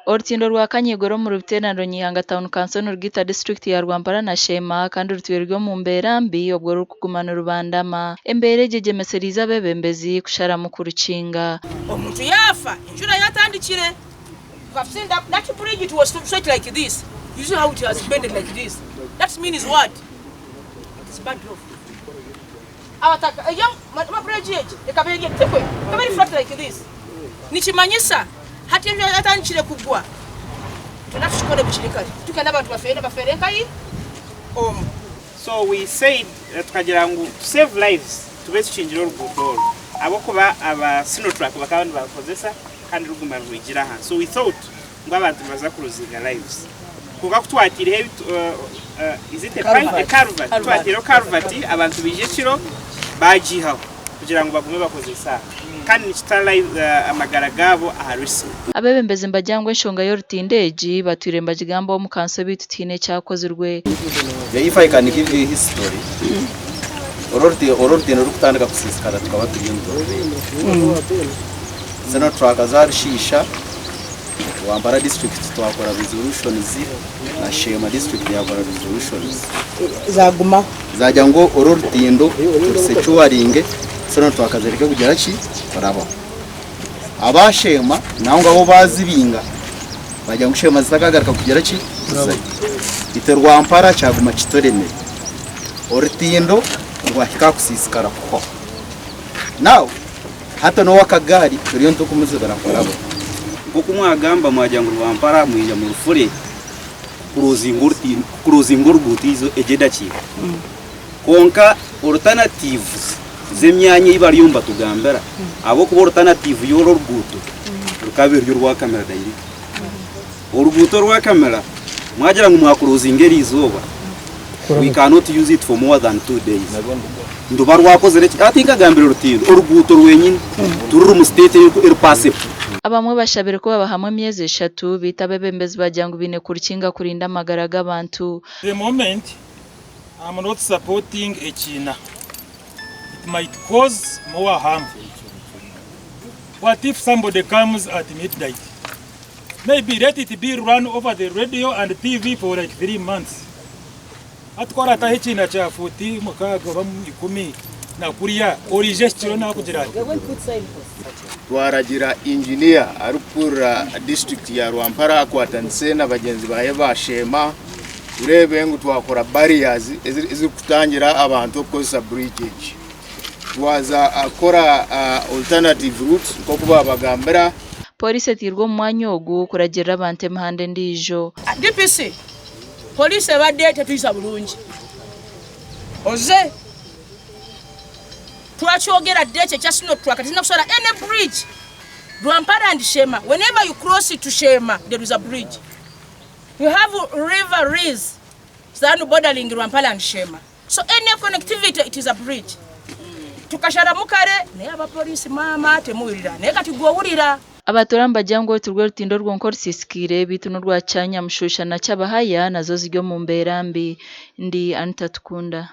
Orutindo rwa Kanyigoro omuri Buteraniro Nyihanga Town Council nirugaita disiturikiti ya Rwampara na Sheema kandi rutwire ruri omu mbeera mbi obwo rurikuguma nirubandama. Embeera egi egyemesereize abeebembezi kusharamu kurukinga. Omuntu yaafa enjura yatandikire you have seen that, that bridge it was straight like this you see how it has bended like this that means what it is bad off abataka eyo ma bridge egi ekaba eri tikwe ekaba eri flat like this nikimanyisa hati enjura yatandikire kugwa twena tukikore bukiri kare tukenda abantu bafeere bafeere nkahi omu So we said tukagira ngu to save lives tube tukingire oruguuto oru ahabw'okuba aba Sinotruck bakaba nibarukozesa kandi ruguma nirwigira ahansi so we thought ngu abantu nibaza kuruzinga lives kwonka ku twataireho ebi is it a pipe a culvert ku twataireho culvert abantu baija ekiro baagiihaho kugira ngu bagume bakozese aha kandi nikita amagara gaabo aha risk. Abeebembezi nibagira ngu enshonga y'orutindo egi batwire nibagigambaho omu kanso beitu tihaine ekyakozirwe. If I can give you history, oru orutindo rurikutandika kusiisikara tukaba turi omu Torobeni. Zino truck zarushiisha, Rwampara district twakora resolutions na Sheema district yakora resolutions. Zagumaho. Zagira ngu oru orutindo turusecuringe zino truck zireke kugira ki? Kurabaho. Aba Sheema nabo ngabo bazibinga bagira ngu Sheema zitakagaruka kugira ki? Kuzayo. Itwe Rwampara kyaguma kituremire. Orutindo rwahika aha kusiisikara kuhwaho. Now hati n'ow'akagaari turiyo nitukumuzibira kuraba. Nk'oku mwagamba mwagira ngu Rwampara mwija murufure kukurozinga oruguuto egyo edakiika. Kwonka alternatives z'emyanya ei bariyo nibatugambira ahabw'okuba alternative y'oru oruguuto rukaba ruri orwa Kamira direct. Oruguuto orwa Kamira mwagira ngu mwakurozinga eriizooba we cannot use it for more than 2 days. Niruba rwakozire ki? Hati nkagambire orutindo, oruguuto rwenyini tiruri mu state eri passable. Abamwe bashabire ku babahamu emyezi eshatu beitu abeebembezi baagira ngu baine kurukinga kurinda amagara g'abantu. The moment am not supporting ekiina it might cause more harm what if somebody comes at midnight maybe let it be run over the radio and TV for like 3 months hati ku orataho ekiina kya fuuti mukaaga oba ikumi na kuriya oraija ekiro nakugira ati. Twaragira engineer arikukurira disiturikiti ya Rwampara akwatanise na bagyenzi baye ba Sheema tureebe ngu twakora barriers ezirikutangira abantu okukozesa bridge egi. Twaza kukora alternative routes nk'oku baabagambira. Pooriisi etairwe omu mwanya ogu kuragirira abantu emihanda endiijo. DPC, Poliisi ebadde tetuyisa bulungi. Oze twakyogera dda ekyo ekya Sinotruck tulina kusala any bridge Rwampara and Sheema whenever you cross to Sheema there is a bridge. We have river Riz than bordering Rwampara and Sheema. So any connectivity it is a bridge. Tukasharamu kare naye abapoliisi maama temuwulira naye kati gwe owulira. Abatuura nibagira ngu oru tirwo rutindo rwonka orusiisikaire beitu n'orwa Kyanyamushusha na Kyabahaya nazo ziri omu mbeera mbi. Ndi Anita Tukunda.